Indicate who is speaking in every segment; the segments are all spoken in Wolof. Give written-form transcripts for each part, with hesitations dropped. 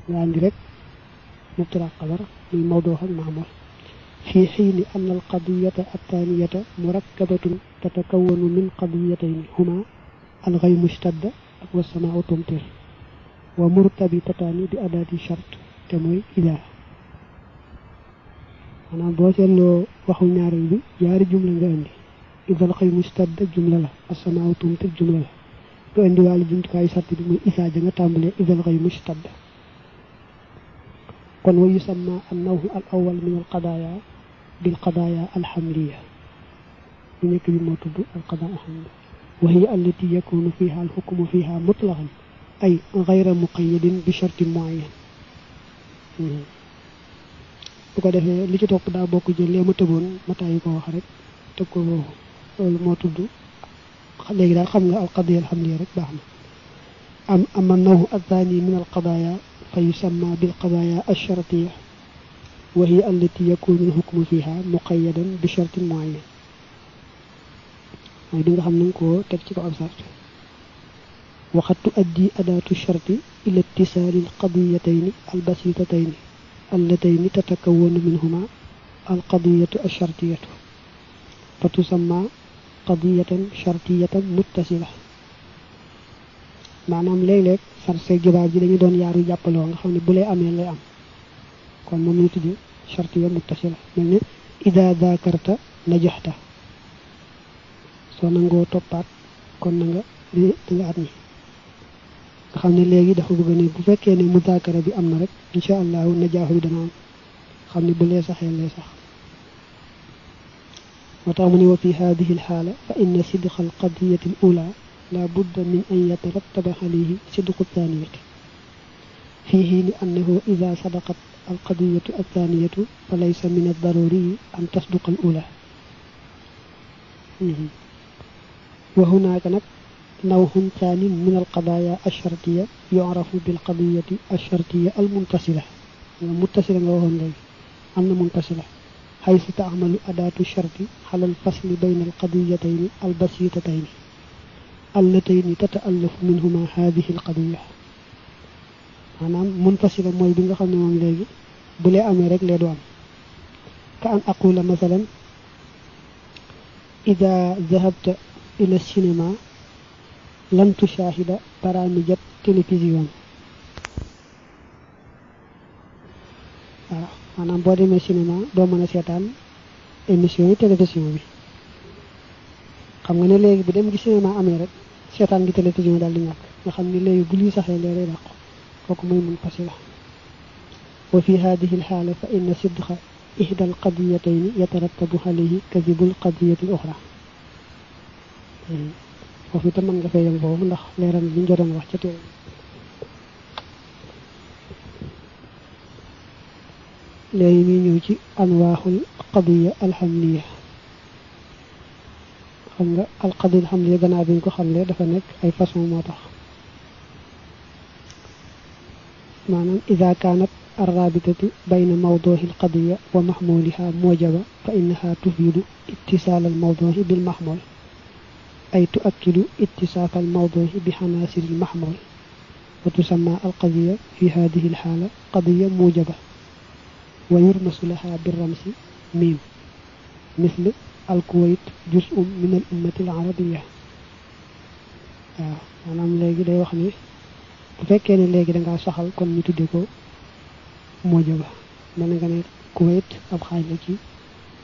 Speaker 1: nga andi rek mubtada xabar muy mawduu ak mahmul في حين أن القضية الثانية مركبة تتكون من قضيتين هما الغيم اشتد والسماء تمطر ومرتبطتان بأداة شرط تموي إذا أنا بوصل وخو ñaarel bi ñaari jumla nga andi إذا الغيم اشتد جملة لا السماء تمطر جملة لا do andi wal buntu kay sarti bi muy isa ja nga tambale إذا الغيم اشتد kon wa yusamma annahu al-awwal min al-qadaya بالقضايا الحملية نيك بي مو تود القضاء الحملية وهي التي يكون فيها الحكم فيها مطلقا أي غير مقيد بشرط معين بوكو دافي لي ci top da bokku jël lé ma tebon mata yi ko wax rek tek ko lolu mo tuddu légui dal xam nga القضية الحملية رك baxna أما النوع الثاني من القضايا فيسمى بالقضايا الشرطية وهي التي يكون الحكم فيها مقيدا بشرط معين موy di nga xam nañ ko tek ci ko am sart وقد تؤدي أداة الشرط إلى اتصال القضيتين البسيطتين اللتين تتكون منهما القضية الشرطية فتسمى قضية شرطية متصلة manam leeg-leeg sarse jibab ji dañu doon yaaru jappalo nga xamni bu lay amé lay am kon mom ñu tuddi shartiyya muttasila melni idha dhakarta najahta so nango topat kon nga nga at ni nga xamni legi dafa bëgg ni bu fekkee ni mudakara bi am na rek insha Allah najahu bi dana am xamni bu lay saxé lay sax وتعمل وفي هذه الحالة فإن صدق القضية الأولى لا بد من أن يترتب عليه صدق الثانية فيه لأنه إذا صدقت القضية الثانية فليس من الضروري أن تصدق الأولى وهناك نوع ثاني من القضايا الشرطية يعرف بالقضية الشرطية المنتصلة المتصلة أن منتصلة حيث تعمل أداة الشرط على الفصل بين القضيتين البسيطتين اللتين تتألف منهما هذه القضية manam muntasila moy bi nga xamne mom legi bu lay amé rek lay do am ka an aqula masalan idha dhahabta ila cinema lan tushahida baramijat télévision manam bo démé cinéma do mëna sétane émission télévision bi xam nga né légui bu dem gi cinéma amé rek sétane gi télévision dal di ñak nga xamni légui bu li saxé lé lay dakk حكم منفصلة وفي هذه الحالة فإن صدق إحدى القضيتين يترتب عليه كذب القضية الأخرى وفي تمن nga fay yam fofu ndax leral bi njoron wax ci té lay mi ñew ci anwahul qadiyya alhamliya xam nga al qadiyya alhamliya gëna biñ ko xamlé dafa nek ay façon motax معنى إذا كانت الرابطة بين موضوع القضية ومحمولها موجبة فإنها تفيد اتصال الموضوع بالمحمول أي تؤكد اتصاف الموضوع بعناصر المحمول وتسمى القضية في هذه الحالة قضية موجبة ويرمز لها بالرمز ميم مثل الكويت جزء من الأمة العربية أنا ملاقي ده وخني bu fekkee ne léegi da nga saxal kon ñu tuddé ko mojaba man nga ne Kuwait ab xaaj la ci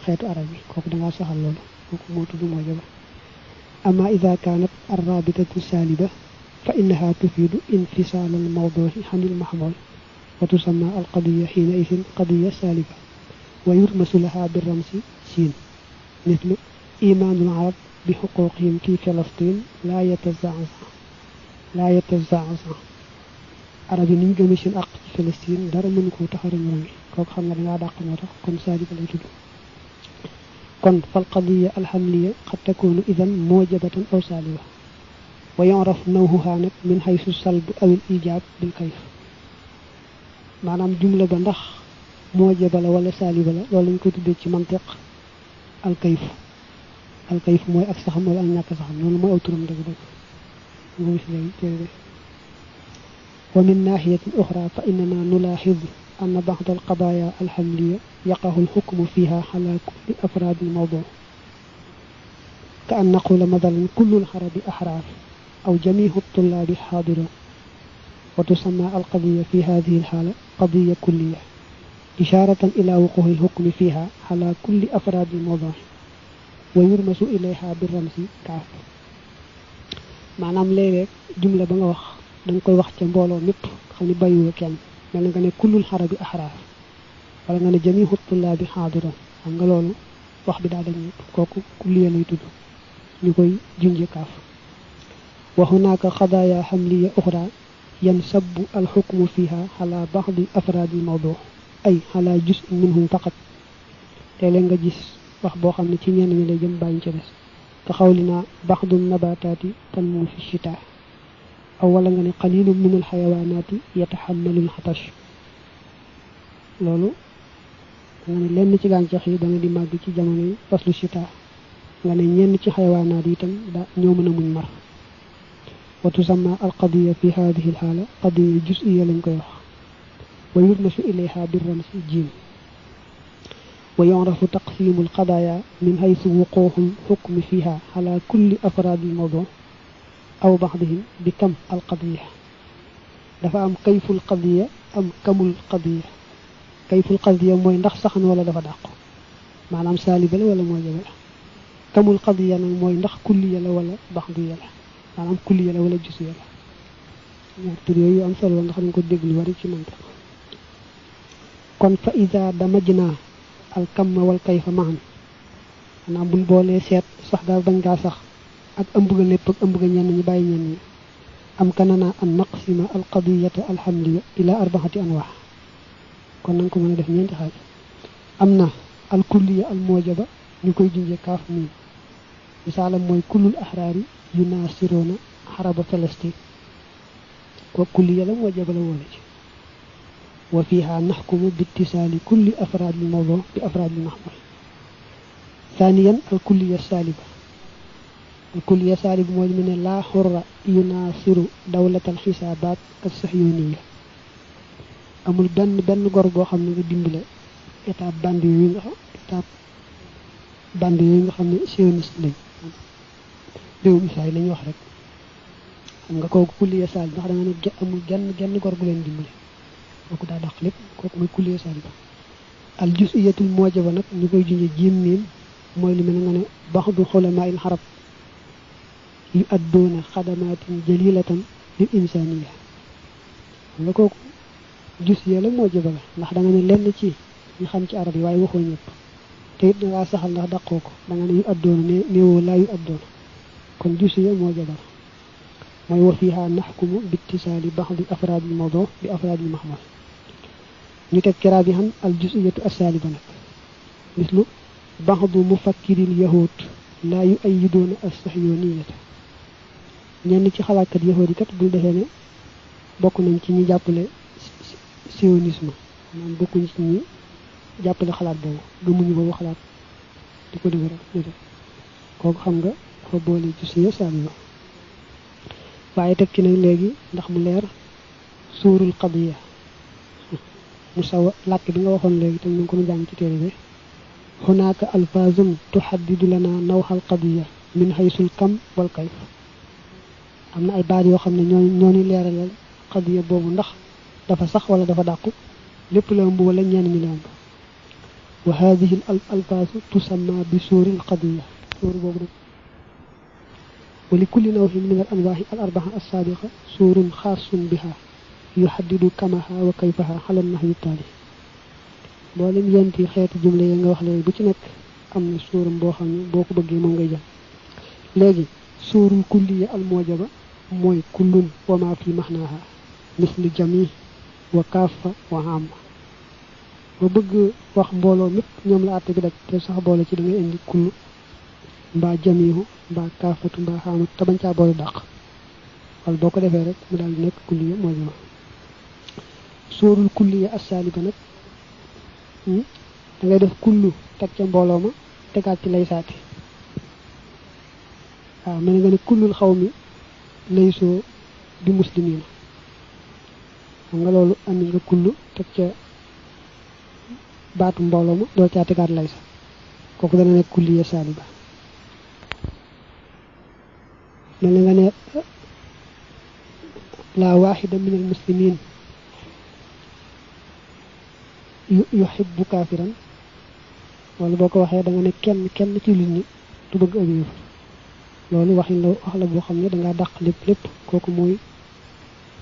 Speaker 1: xéetu arab yi kooku da nga saxal loolu kooku moo tudd mojaba amma idha kanat ar-rabitatu saliba fa innaha tufidu infisal al-mawdu' an al-mahmul wa tusamma al-qadiyya hina idhin qadiyya saliba wa yurmasu laha bir-ramsi sin mithlu iman al-arab bi huquqihim fi Falastin la yataza'za arab yi ñu gëmé seen ak ci Palestine dara mënu ko taxara ñu ngi ko xam nga da nga daq mo tax kon sadi ko lay tudd kon fal qadiyya al hamliya qad takunu idhan mujabatan aw saliba wa yu'raf nawhuha nak min haythu salb aw al ijab bil kayf manam jumla ba ndax mujaba la wala saliba la loolu ñu ko tuddé ci mantiq al kayf moy ak saxam wala ak ñak saxam loolu moy aw turam deug deug ngo gis lay téré ومن ناحية أخرى فإننا نلاحظ أن بعض القضايا الحملية يقع الحكم فيها على كل أفراد الموضوع، كأن نقول مثلا كل العرب أحرار أو جميع الطلاب حاضرون، وتسمى القضية في هذه الحالة قضية كلية إشارة إلى وقوع الحكم فيها على كل أفراد الموضوع ويرمز إليها بالرمز كاف. maanaam léeg-léeg jumla ba nga wax da nga koy wax ca mbooloo mépp xam ni bàyyiwoo kenn mel na nga ne kullul xarabi axraar wala nga ne jamihu tullaabi xaadiroon xam nga loolu wax bi daa dañu kooku kulliya lay tudd ñu koy junje kaaf. wa hunaaka qadaaya xamliya uxra yansabu alxukmu fiha ala baxdi afraadi mawdu ay ala juz'in minhum faqat. léeg-léeg nga gis wax boo xam ne ci ñenn ñi lay jëm bàyyi ci des ka xawlina baxdu nabataati tanmu fi shita aw wala nga ne qalilun min alxayawaanaati yataxammalu alxatash. loolu nga ne lenn ci gàncax yi dana di màgg ci jamono yi faslu shita nga ne ñenn ci xayawaanaat yi itam ñoo mën a muñ mar. wa tusamma alqadiya fi hadihi alxaala qadiya juz'iya lañ koy wax wa yurmasu ilayha birramsi jiim. wa yu'rafu taqsimu alqadaaya min haysu wuquuhu alxukmi fiha ala kulli afraadi almawdu aw baxdihim bi kam alqadiya. dafa am kayful qadiya am kamul qadiya. kayful qadiya mooy ndax sax na wala dafa dàqu maanaam saaliba la wala mooy jabe la. kamul qadiya nag mooy ndax kulliya la wala baxdiya la maanaam kulliya la wala jusiya la. ñaar tur yooyu am solo ndax dañ ko dégg lu bari ci mantiq. kon fa ida damajna al kamma wal kayfa mahan maanaam buñ boolee seet sax daal bañ gaa sax ak ëmb ga lépp ak ëmb ga ñenn ñi bàyyi ñenn ñi am kanana an naqsima al qadiyata alhamdiya ila arbaxati anwaa. kon nañ ko mën a def ñeenti xaaj. am na al kulliya al mujaba ñu koy junjee kaaf miin misaalam mooy kullul ahraari yunaasiroona xaraba Palestine ko kulliya la mujaba la woole ci. wa fiha naxkumu bittisaali kulli afraad al mawdu bi afraad al mahmul. ثانيا الكلية السالبة. الكلية السالبة mooy mu ne laa xurra yunaasiru dawlatal xisaabaat as-sahyuniya amul benn gor boo xam ne nga dimbale état bandi yooyu nga xam ne sioniste lañ réewum Israël lañu wax rek xam nga kooku kulliya saalib ndax da nga ne amul genn gor gu leen dimbale kooku daa dàq lépp kooku mooy kulliya saalib. al juz'iyatul mujaba nag ñu koy junjee jiim miim mooy li mel nga ne baxdu xulamaa il xarab yu addoona xadamaatin jalilatan lil insaniya xam nga kooku juz'iya la mujaba la ndax da nga ne lenn ci ñu xam ci arab yi waaye waxoo ñëpp te it dangaa saxal ndax dàqoo ko da nga ne yu addoona néewoo laa yu addoona kon juz'iya mujaba la mooy wa fiha naxkumu bittisaali baxdi afraad al mawdu bi afraad al mahmul. ñu teg kiraa bi xam al juz'iyatu as-saaliba nag mislu baxdu mufakkiril yahud laa yu ayyidoona as-sahyuniyata ñenn ci xalaatkat yahud yi kat bu defee ne bokk nañ ci ñi jàppale sionisme maanaam bokkuñ ci ñi jàppale xalaat boobu gëmuñu boobu xalaat di ko dëgëral déedéet kooku xam nga fa boole juz'iyya saaliba. waaye teg ci nag léegi ndax mu leer suurul qadiya mu sawa làkk bi nga waxoon léegi te ñu ko nu jàng ci téere bi hunaaka alfaazum tuhaddidu lana nawxal qadiya min haysul kam wal kayf. am na ay baat yoo xam ne ñoo ni leeralal qadiya boobu ndax dafa sax wala dafa dàqu lépp la ëmb wala ñenn ñi la ëmb. wa haadihi al alfaazu tusamma bi suuril qadiya suur boobu nag wa li kulli nawhin min al anwaahi al arbaa as-saabiqa suurun xaasun biha yuhaddidu kamaha wa kayfaha ala nahwi taali. mboolem yenti xeetu jumle yi nga wax léegi bu ci nekk am na suuram boo xam ne boo ko bëggee moom ngay jël. léegi suurul kulliya al mujaba mooy kullun wa ma fi maxnaaha mislu jami wa kaafa wa amma. ba bëgg wax mbooloo mépp ñoom la àtte bi daj te sax boole ci da ngay indi kullu mbaa jamihu mbaa kaafatu mbaa xaamut te bañ caa boole dàq wala boo ko defee rek mu daal di nekk kulliya mujaba. suurul kulliya as-saaliba nag da ngay def kullu teg ca mbooloo ma tegaat ci lay saati waaw mel nga ne kullul xaw mi laysoo bi muslimiina xam nga loolu andi nga kullu teg ca baatu mbooloo ma doo caa tegaat laysa kooku dana nekk kulliya saaliba mel na nga ne la waaxida min al muslimin yuhibbu kaafiran loolu boo ko waxee da nga ne kenn ci nit ñi du bëgg ak yëf loolu waxin la wax la boo xam ne da ngaa dàq lépp kooku mooy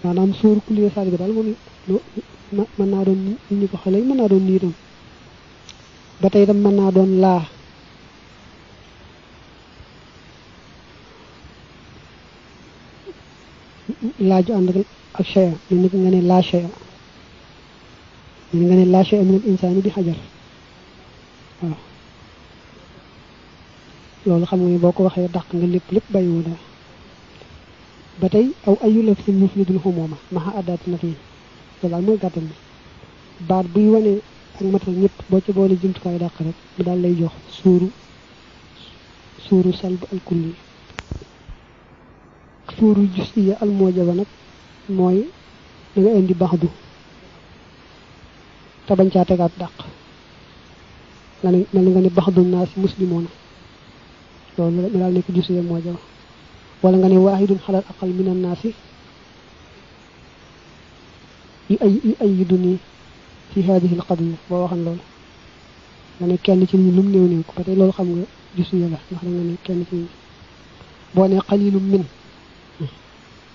Speaker 1: maanaam sóoru kulliya saaliba daal moom mën naa doon nit ñi ko xale mën naa doon nii itam ba tey itam mën naa doon laa laaju ànd ak shay'a ni nit nga ne laa shay'a ni nga ne laa shay'a min al insaani bi xajar waaw loolu xam nga ni boo ko waxee dàq nga lépp bàyyiwu dara ba tey aw ayu lafzin mufidul xumuma maxa addaati nafi loolu daal mooy gàttal bi baat buy wane ak matal ñëpp boo ci boole jumtukaay dàq rek mu daal lay jox suuru salb al kulli suuru jusiya al mujaba nag mooy da nga indi baxdu te bañ caa tegaat dàq nga ne baxdu naas muslimoona loolu mu daal nekk jusiya mujaba wala nga ne waahidun xalal aqal min an naasi yu ayiduni fi hadihi al qadiya boo waxan loolu nga ne kenn ci ñu lum néew ko ba tey loolu xam nga jusiya la ndax da nga ne kenn ci ñu boo ne qalilum min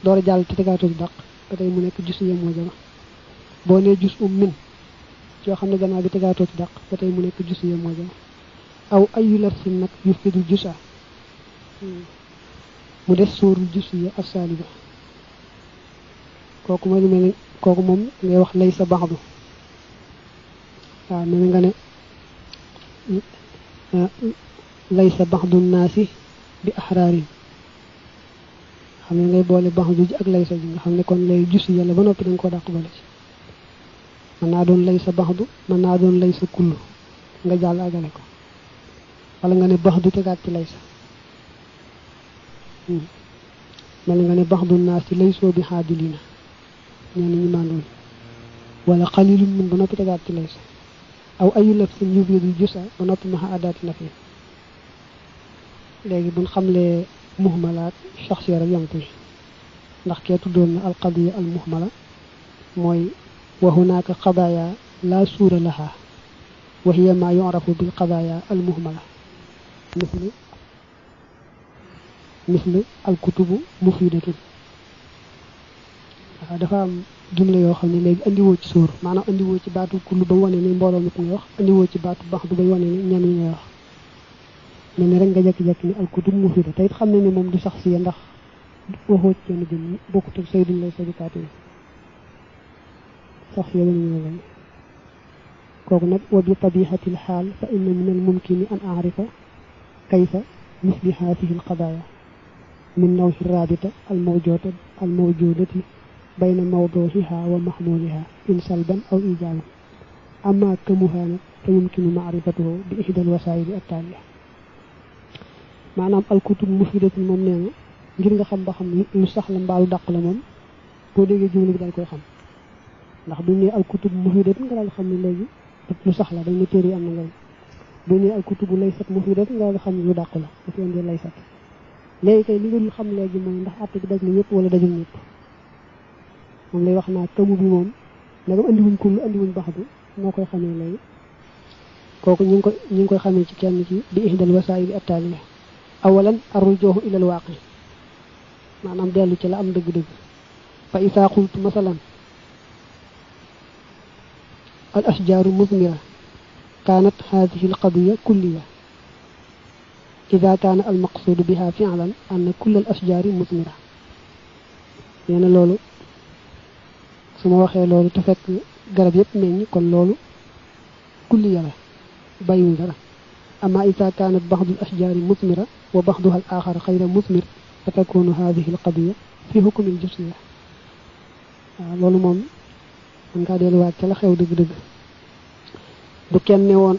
Speaker 1: door a jàll te tegaatoo ci dàq ba tey mu nekk jusiya mujaba boo ne jus min yoo xam ne gannaaw bi tegaatoo ci dàq ba tey mu nekk jusiya mujaba aw ayu lafsin nag yufidu jusa mu des sóorul jusiya as-saaliba kooku mooy lu mel ni kooku moom ngay wax lay sa baxdu waaw mel nga ne lay sa baxdu naasi bi axraarin xam ne ngay boole baxdu ji ak lay sa ji nga xam ne kon lay jusiya la ba noppi da nga koo dàq boole ci mën naa doon lay sa baxdu mën naa doon lay sa kullu nga jàll agale ko wala nga ne baxdu tegaat ci lay sa mel nga ne baxdu naas ci lay soo bi xaadilina ñenn ñi màndoon wala xalilum min ba noppi tegaat ci lay sa aw ayu lafsin yubidu jusa ba noppi maxa addaati nafi léegi buñ xamlee muhmalaat shaxsiya rek yam ci ndax kee tuddoon na alqadiya al muhmala mooy wa hunaaka qadaaya laa suura laha wa hiya ma yu'rafu bil qadaaya al muhmala mislu al kutubu mufidatun dafa am jumla yoo xam ne léegi andiwoo ci sóor maanaam andiwoo ci baatu kullu ba wane ni mbooloo mi ngay wax andiwoo ci baatu bax du bay wane ni ñenn ñi ngay wax mel ni rek nga jekki-jekki ni al kutub mufida te it xam ne ni moom du sax si ndax waxoo ci kenn jëm bokkut ak saydun lay sadikaati yi sax si yéen lay kooku nag wa bi tabihati al xaal fa inna min al mumkini an aarifa kayfa misli haadihi al qadaaya min nawhi rabita al mawjudati bayna mawduhiha wa mahmuliha in salban aw ijaban amma kamuha nag fa yumkinu maarifatuhu bi ihda al wasaayili attaaliya maanaam al kutub mufidatun moom nee na ngir nga xam ba xam lu sax la mbaalu dàq la moom boo déggee jumla bi daal koy xam ndax bu ñu nee al kutub mufidatun nga daal xam ne léegi lu sax la dañ ne téere yi am na ngay bu ñu nee al kutubu laysat mufidatun nga daal xam ne lu dàq la dafa indi laysat léegi kay li nga dul xam léegi mooy ndax àtte bi daj na ñëpp wala dajul ñëpp moom lay wax naa kamu bi moom nagam andiwuñ kullu andiwuñ baxdu moo koy xamee léegi kooku ñu ngi koy xamee ci kenn ci bi ihdal wasaayili attaaliya awalan arrujuhu ila alwaaqi maanaam dellu ci la am dëgg-dëgg fa isaa qultu masalan al ashjaaru musmira kaanat haadihi alqadiya kulliya ida kaana al maqsuudu biha fi'lan anna kulla al ashjaari musmira nee na loolu su ma waxee loolu te fekk garab yëpp meññ kon loolu kulliya la bàyyiwul dara amma ida kaanat baxdu al ashjaari musmira wa baxduha al axar xayra musmir fa takunu hadihi al qadiya fi hukmi al jusiya waaw loolu moom mën ngaa delluwaat ca la xew dëgg-dëgg bu kenn ne woon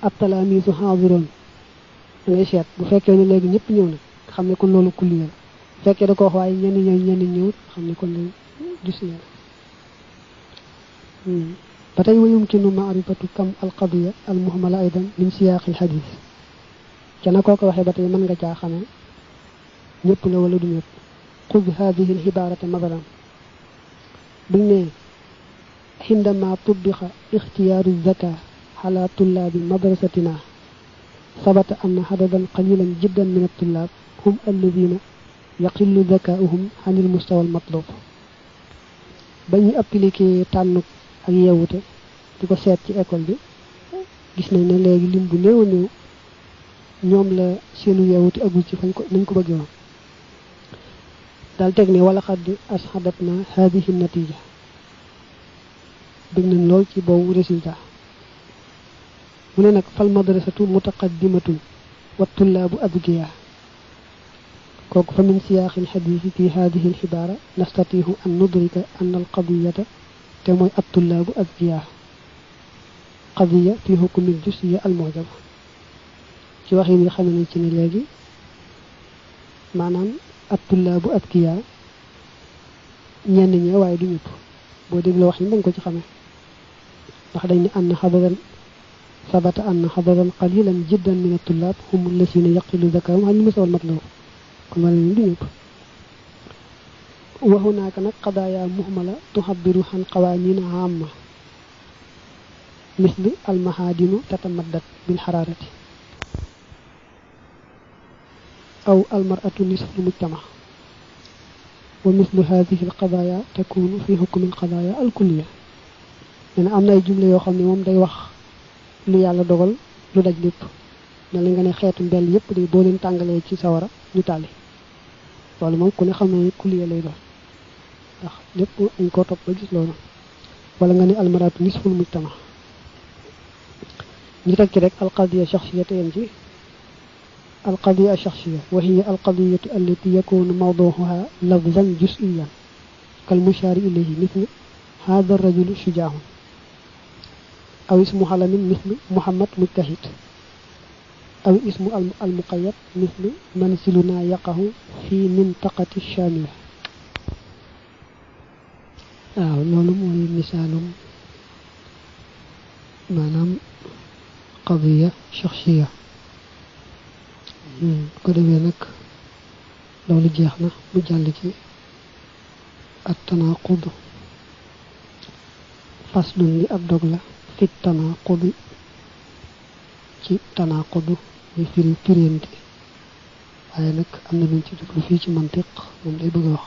Speaker 1: ab talaamiisu xaadiroon da ngay seet bu fekkee ne léegi ñëpp ñëw na xam ne kon loolu kulliya la bu fekkee da ko wax waaye ñenn ñëw xam ne kon loolu jusiya la batay wa yumkinu ma'rifatu kam al-qadiyya al-muhmala aidan min siyaq al-hadith ca na ko waxe batay man nga ca xamé ñepp la wala du ñepp khudh hadhihi al-ibarata mathalan buñe عندما طبق اختيار الزكاة على طلاب مدرستنا ثبت أن عددا قليلا جدا من الطلاب هم الذين يقل ذكاؤهم عن المستوى المطلوب bañu appliquer tanu ak yewute diko set ci école bi gis nañ ne légui lim bu neew neew ñom la seenu yewute agul ci fañ ko nañ ko bëgg won dal tek ni wala xad ashadatna hadhihi natija bëgg nañ lool ci boobu résultat mu ne nag fal madrasatu mutaqaddimatun wa tullaabu adgiya kooku fa min siyaaxi alxadiisi fi haadihi alxibaara nastatiihu an nudrika an alqadiyata te mooy at-tullaabu adgiya qadiya fi hukmi al-juz'iyya al-mu'jama ci waxin yi xam ne ci ne léegi maanaam at-tullaabu adgiya ñenn ñi waaye du ñëpp boo dégloo wax ni dañ ko ci xamee ndax dañ ne anna xadaran ثبت أن حضرا قليلا جدا من الطلاب هم الذين يقل ذكاهم عن المستوى المطلوب كما نقول وهناك قضايا مهملة تعبر عن قوانين عامة مثل المعادن تتمدد بالحرارة أو المرأة نصف المجتمع ومثل هذه القضايا تكون في حكم القضايا الكلية يعني أمنا جملة يوخمني موم داي wax lu yalla dogal lu daj lepp na la nga ne xéetu mbel yépp di bo leen tangalé ci sawara ñu tali lolu mom ku ne xamé kuliya lay do ndax lepp ñu ko top ba gis lolu wala nga ne al maratu nisful mujtama ñu tek ci rek al qadiyya shakhsiyatan ci al qadiyya shakhsiyya wa hiya al qadiyyah allati yakunu mawdu'uha lafzan juz'iyyan kal mushari ilayhi mithlu hadha ar-rajulu shuja'un أو اسم علم مثل محمد مجتهد أو اسم المقيد مثل منزلنا يقع في منطقة الشامية لولو موي مثال مانام قضية شخصية ko defé nak lolu jeexna mu jall ci at-tanaqud faslun li ab dog la في التناقض ci tanaqud ni firi firiyante waye nak amna luñ ci duglu fi ci mantiq mom lay bëgg wax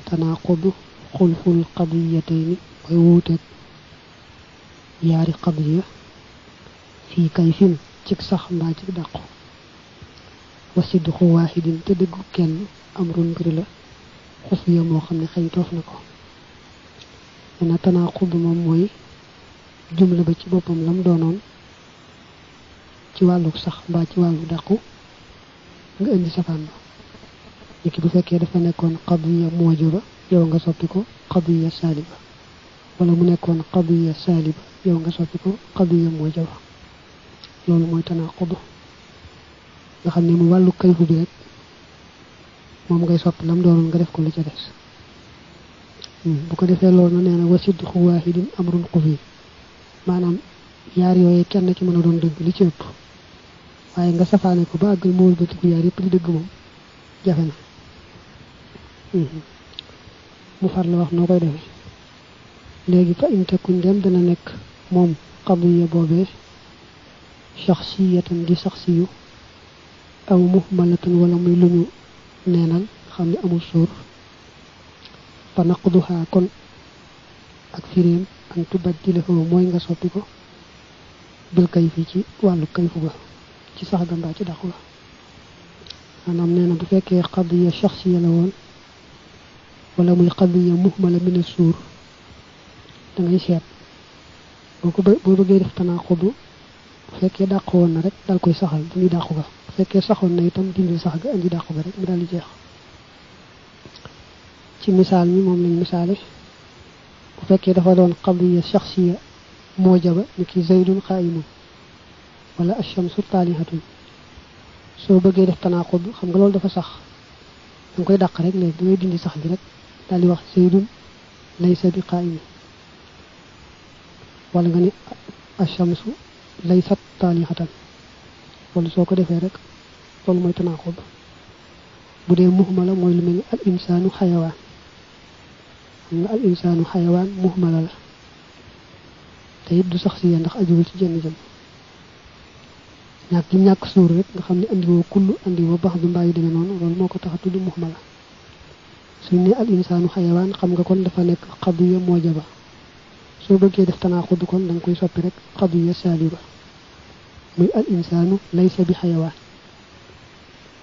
Speaker 1: tanaqud khulful qadiyatayn way wutek yaari qadiya fi kayfin ci sax mba ci daqku wasidhu wahidin te deggu kenn amrun bir la xufiya mo xamne xey tof nako na tanaqud mom moy jumla ba ci bopam lam doonon ci walu sax ba ci walu daqku nga indi safan ba niki bu fekke dafa nekkon qadiyya mujiba yow nga soppi ko qadiyya saliba wala mu nekkon qadiyya saliba yow nga soppi ko qadiyya mujiba lolu moy tanaqud nga xamne mu walu kayfu bi rek mom ngay soppi lam doonon nga def ko lu ci dess bu ko defé loolu neena wasid wahidin amrun qufi manam yaar yoy kenn ci mëna doon deug li ci ëpp waye nga safaane ko ba agal mool bëti ko yaar yépp di deug mom jafena mu far la wax no koy defé légui fa in takun dem dana nek mom qadiyya bobé shakhsiyatan di shakhsiyu aw muhmalatan wala muy luñu neenal xamni amul sour فنقضها كن ak firim an tubaddilahu moy nga soppi ko bil kayfi ci walu kayfu ba ci sax gamba ci daxu anam neena bu fekke qadiyya shakhsiyya la won wala muy qadiyya muhmala min as-sur da ngay seet boko bo bëgge def tanaqud fekke dàq won na rek dal koy saxal dindi dàqu ga fekke saxon na itam dindi sax ga andi dàqu ga rek mu dal di jeex ci misal mi mom lañ misalé bu fekkee dafa doon qadiyya shakhsiyya mujaba niki zaydun qa'imun wala ash-shamsu talihatun so bëggee def tanaqud xam nga loolu dafa sax dang koy dàq rek léegi dangay dindi sax gi rek dal di wax zaydun laysa bi qaa'im wala nga ni ash-shamsu laysat taalihatan wala soo ko defee rek loolu mooy tanaaxud bu dee muhmala mooy lu mel ni al insaanu xayawaan xam nga al insaanu xayawaan muhmala la te it du sax si ndax ajuwul ci jenn jëm ñàkk suur rek nga xam ne andiwoo kullu andiwoo bax bi mbaa yu demee noonu loolu moo ko tax a tudd muhmala suñ ne al insaanu xayawaan xam nga kon dafa nekk qadiya moojaba soo bëggee def tanaaxud kon da nga koy soppi rek qadiya saaliba muy al insaanu laysa bi xayawaan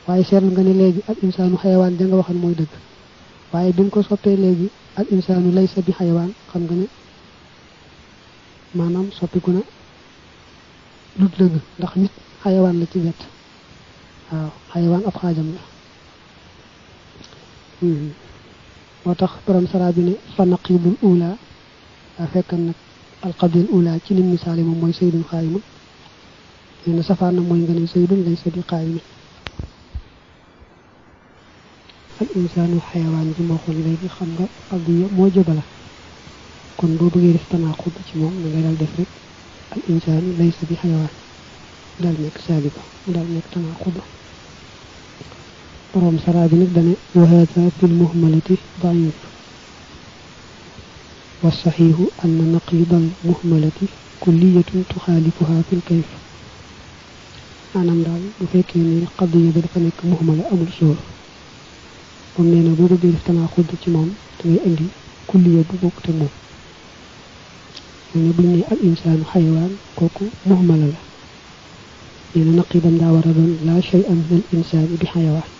Speaker 1: waaye seetlu nga ne léegi al insaanu xayawaan da nga waxal mooy dëgg waaye bi nga ko soppee léegi al insaanu laysa bi xayawaan xam nga ne maanaam soppiku na lu dëgg ndax nit xayawaan la ci wet waaw xayawaan ab xaajam la moo tax borom saraa bi ne fa naqidul ula fekkan nag alqadil ula ci nim misaali moom mooy saydun xaayimun nee na safaan na mooy nga ne saydun laysa bi xaayimin al insaanu xayawaan ji moo xool léegi xam nga qadiya moo jëbala kon boo bëggee def tanaaxud ci moom da ngay daal def rek al insaanu laysa bi xayawaan daal nekk saaliba mu daal nekk tanaaxud borom saraa bi nag dane wa haadha fi lmuhmalati daif wa saxiixu anna naqidal muhmalati kulliyatun tuxaalifuha fi lkayf maanaam daal bu fekkee ni qadiya bi dafa nekk muhmala amul sóor moom nee na boo bëggee def tanaaxud ci moom da ngay indi kulliya bu bokk te moom ne buñ ne al insaanu xayawaan kooku muhmala la nee na naqidam daa war a doon laa shay'an min al insaani bi xayawaan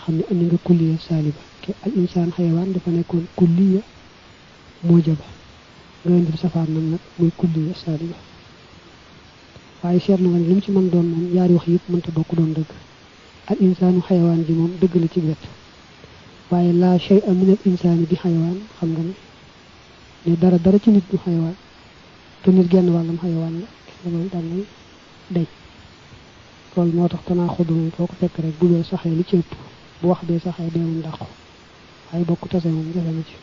Speaker 1: xam ne andi nga kulliya saaliba ke al insaan xayawaan dafa nekkoon kulliya moojaba nga indi safaan nam nag muy kulliya saaliba waaye seetlu nga ne li mu ci mën doon moom yaari wax yëpp mënta bokk doon dëgg al insaanu xayawaan ji moom dëgg la ci wet waaye laa shay'an min al insaani bi xayawaan xam nga ne dara ci nit du xayawaan te nit genn wàllam xayawaan la loolu daal nay day loolu moo tax tanaaxud moom foo ko fekk rek bu bee saxee li ci ëpp bu wax bee saxee bee moom dàqu waaye bokk tase moom jafe na ci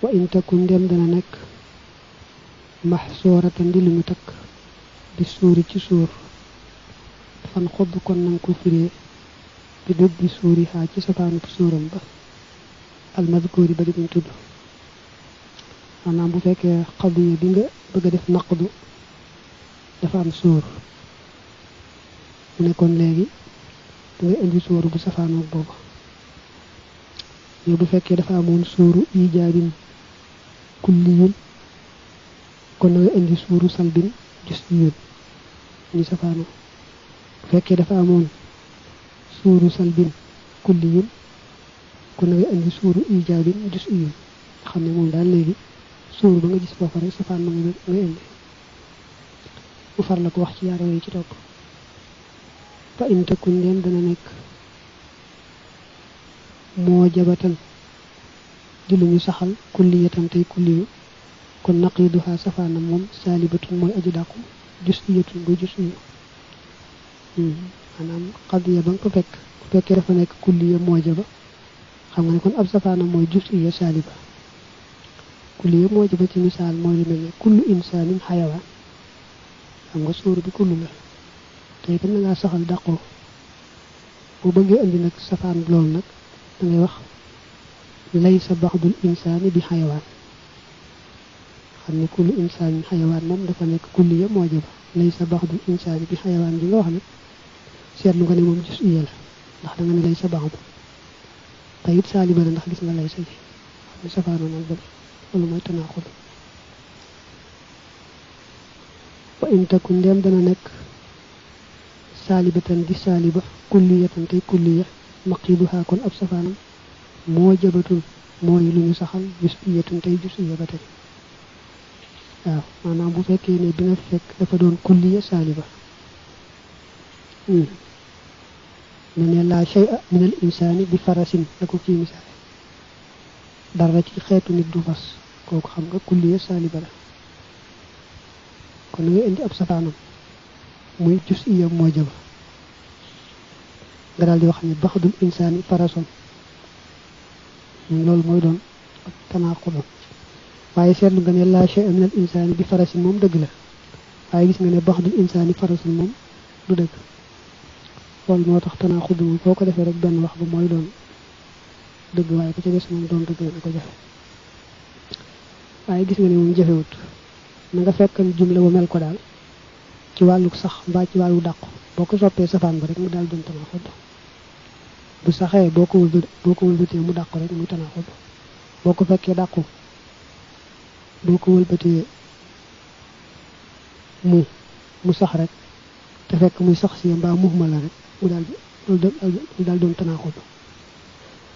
Speaker 1: wa in takun ndem dana nekk maxsooratan di lu ñu takk bi suuri ci suur fan xodd kon nanga ko firee bi dëgg bi suuri xaa ci safaanub suuram ba almadkoori ba di buñ tudd maanaam bu fekkee qadiya bi nga bëgg a def naqdu dafa am suur mu nekkoon léegi da ngay indi suuru bu safaanoog booba yow bu fekkee dafa amoon suuru ijaabin kulliyun kon da ngay indi suuru salbin jusiyun ñu safaanoo bu fekkee dafa amoon suuru salbin kulliyun kon da ngay indi suuru ijaabin jusiyun xam ne moom daal léegi suuru ba nga gis foofa rek safaan ma nga indi mu far la ko wax ci yaar yooyu ci topp fa in takun ndem dana nekk moo jabatan di lu ñu saxal kulliyatan tey kulliyu kon naqiduha safaanam moom saalibatun mooy aji dàqu jusiyatun bu jusiyu maanaam qadiya ba nga ko fekk bu fekkee dafa nekk kulliya moo jaba xam nga ne kon ab safaanam mooy jusiya saaliba kulliya moo jaba ci misaal mooy lu mel ne kullu insaanin xayawaan xam nga suur bi kullu la tey itam na ngaa saxal dàqoo boo bëggee andi nag safaan loolu nag da ngay wax laysa baxdul insaani bi xayawaan xam ne kullu insaanin xayawaan moom dafa nekk kulliya moo jaba laysa baxdul insaani bi xayawaan bi nga wax nag seetlu nga ne moom jusiya la ndax da nga ne laysa baxdu te it saaliba la ndax gis nga laysa ji xam ne safaano nag bële loolu mooy tanaaxud wa in takun ndem dana nekk saalibatan di saaliba kulliyatan tey kulliya maqiduha kon ab safaanam moo jabatun mooy lu ñu saxal jusiyatun tey jusiya ba tey waaw maanaam bu fekkee ne bi nga fekk dafa doon kulliya saaliba mu ne laa shay'a min al insaani bi farasin la ko kii misaal dara ci xeetu nit du fas kooku xam nga kulliya saaliba la kon nga indi ab safaanam muy jusiya moo jaba nga daal di wax ni baxdul insaani farason loolu mooy doon ak tanaaxudu waaye seetlu nga ne laa shay'a min al insaani bi farasin moom dëgg la waaye gis nga ne baxdul insaani farason moom du dëgg loolu moo tax tanaaxudu moom foo ko defee rek benn wax ba mooy doon dëgg waaye ko ci des moom doon dëgg la ko jafe waaye gis nga ne moom jafewut na nga fekkal jumla ba mel ko daal ci wàllu sax mbaa ci wàllu dàqu boo ko soppee safaan ba rek mu daal doon tanaaxud bu saxee boo ko wëlbatee mu dàqu rek muy tanaaxud boo ko fekkee dàqu boo ko wëlbatee mu sax rek te fekk muy sax si mbaa muhma la rek mu daal doon tanaaxud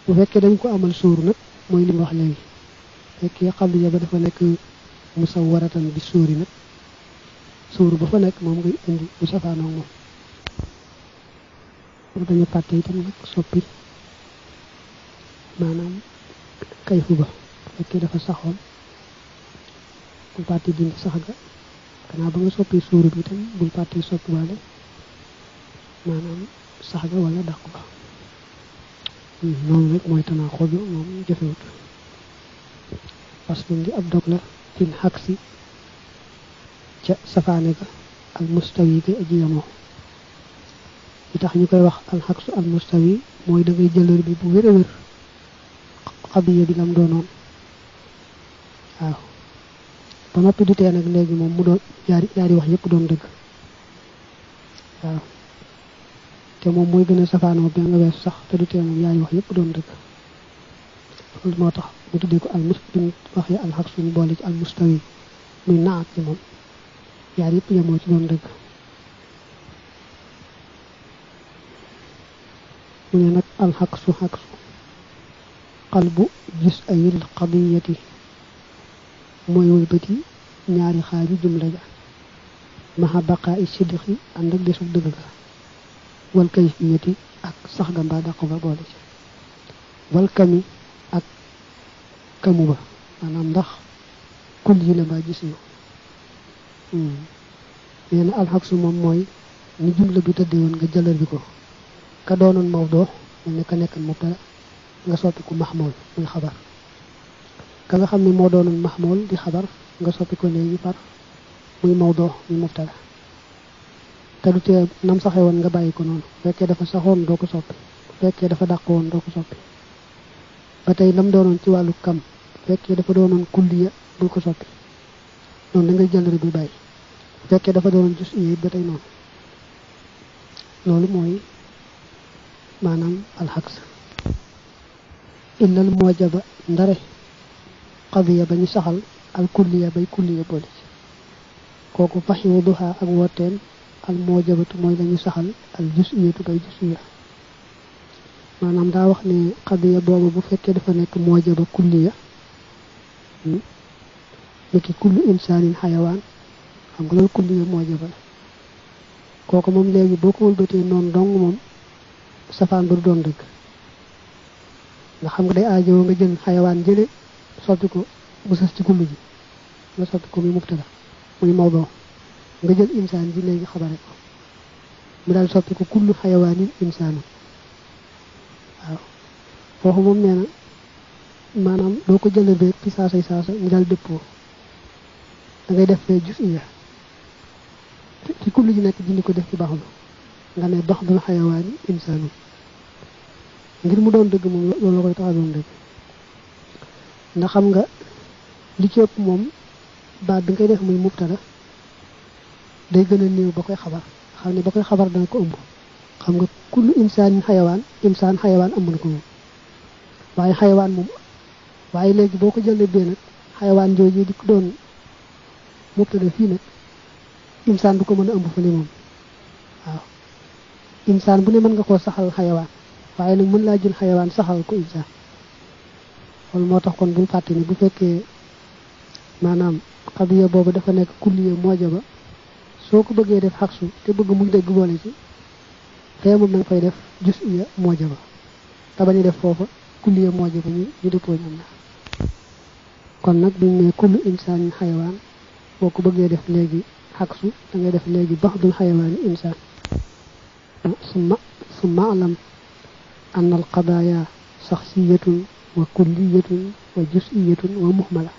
Speaker 1: bu fekkee dañ ko amal suuru nag mooy li mu wax léegi fekkee xabliya ba dafa nekk musawwaratan bi suuri nag suuru ba fa nekk moom ngay indi bu safaanoog moom dañu fàtte itam nag soppi maanaam kayfu ba fekkee dafa saxoon bul fàtte dindi sax ga gannaaw ba nga soppi suuru bi itam bul fàtte soppi wàlle maanaam sax ga wala dàq ba noonu rek mooy tanaaxud moom jafewut parce que ngi ab dog la fil xaksi ca safaane ga al mustawi ga aji yamoo li tax ñu koy wax al xaksu al mustawi mooy da ngay jëlër bi bu wér a wér xabiya bi lam doonoon waaw ba noppi du tee nag léegi moom mu doon yaari wax yépp doon dëgg waaw te moom mooy gën a safaanoo bi nga wees sax te du tee moom yaari wax yépp doon dëgg loolu moo tax mu tuddee ko al mustawi waxee al xaksu ñu boole ci al mustawi muy naat ci moom yaar yépp yemoo ci doon dëgg mu ne nag al xaksu qalbu gis ayil qadiyati mooy wëlbati ñaari xaaju jumla ja maxa baqaa i sidqi ànd ak desug dëgg ga wal kayfiyati ak sax ga mbaa dàqu ba boole ci wal kami ak kamu ba maanaam ndax kul yi la mbaa gis ñu nee na alxaksu moom mooy ni jumla bi tëddee woon nga jëlal bi ko ka doonoon mawdoo mel ne ka nekkan mubtada nga soppi ko mahmul muy xabar ka nga xam ne moo doonoon mahmul di xabar nga soppi ko léegi far muy mawdoo muy mubtada te du tee nam saxee woon nga bàyyi ko noonu fekkee dafa saxoon doo ko soppi fekkee dafa dàq woon doo ko soppi ba tey lam doonoon ci wàllu kam fekkee dafa doonoon kulliya bul ko soppi noonu da ngay jëlal bi bàyyi fekkee dafa doon jus yi ba tey noonu loolu mooy maanaam alxaks illal moojaba ndare qadiya ba ñu saxal al kulliya bay kulliya boole ci kooku faxiwu duha ak wooteen al moojabatu mooy lañu saxal al jus iyatu bay jus iya maanaam daa wax ne qadiya boobu bu fekkee dafa nekk moojaba kulliya niki kullu insaanin xayawaan xam nga loolu kulliya moojaba la kooku moom léegi boo ko wëlbatee noonu dong moom safaan ba du doon dëgg nga xam nga day aajowoo nga jël xayawaan jële soppi ko mu sës ci kullu ji nga soppi ko muy mubtada muy mawdoo nga jël insaan ji léegi xabare ko mu daal soppi ko kullu xayawaanin insaanu waaw foofu moom nee na maanaam doo ko jëlee beeg ci saasa ñu daal dëppoo da ngay def fee jus iya ci kullu ji nekk dindi ko def ci baxlu nga ne baxdul xayawaani insaanu ngir mu doon dëgg moom loolu la koy tax a doon dëgg ndax xam nga li ci ëpp moom baat bi ngay def muy mubtada day gën a néew ba koy xabar xam ne ba koy xabar dana ko ëmb xam nga kullu insaanin xayawaan insaan xayawaan ëmb na ko moom waaye xayawaan moom waaye léegi boo ko jëlee bee nag xayawaan jooju di ko doon mubtada fii nag insaan du ko mën a ëmb fële moom waaw insaan bu ne mën nga koo saxal xayawaan waaye nag mën laa jël xayawaan saxal ko insaan loolu moo tax kon bul fàtte ni bu fekkee maanaam xabiya boobu dafa nekk kulliya moojaba soo ko bëggee def xaksu te bëgg muy dëgg boole ci fee moom nanga fay def jus iya moojaba te bañu def foofa kulliya moojaba ñu dëppoo ñoom na kon nag buñ ne kullu insaan xayawaan boo ko bëggee def léegi xaksu da ngay def léegi baxdul xayawaani insaan summa alam anna al qadaaya shakhsiyatun wa kulliyatun wa juz'iyatun wa muhmala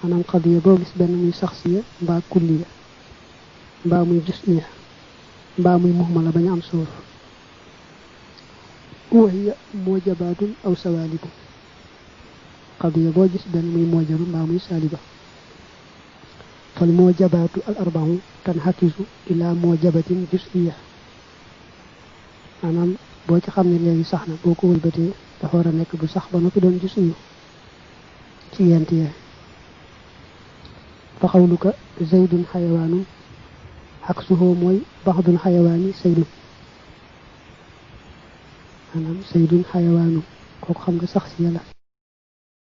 Speaker 1: maanaam qadiya boo gis benn muy shakhsiya mbaa kulliya mbaa muy juz'iya mbaa muy muhmala bañ am suuf wa hiya mujabatun aw sawalibu qadiya boo gis benn muy mujaba mbaa muy saliba fal mujabatu al arba'u tanhakisu ila mujabatin juz'iyya maanaam boo ci xam ne léegi sax na boo ko wëlbatee dafa war a nekk bu sax ba noppi doon juz'iyyu ci yent yee fa xawluka zaydun xayawaanu aksuhu mooy baxdul xayawaani saydun maanaam saydun xayawaanu kooku xam nga sax si yàlla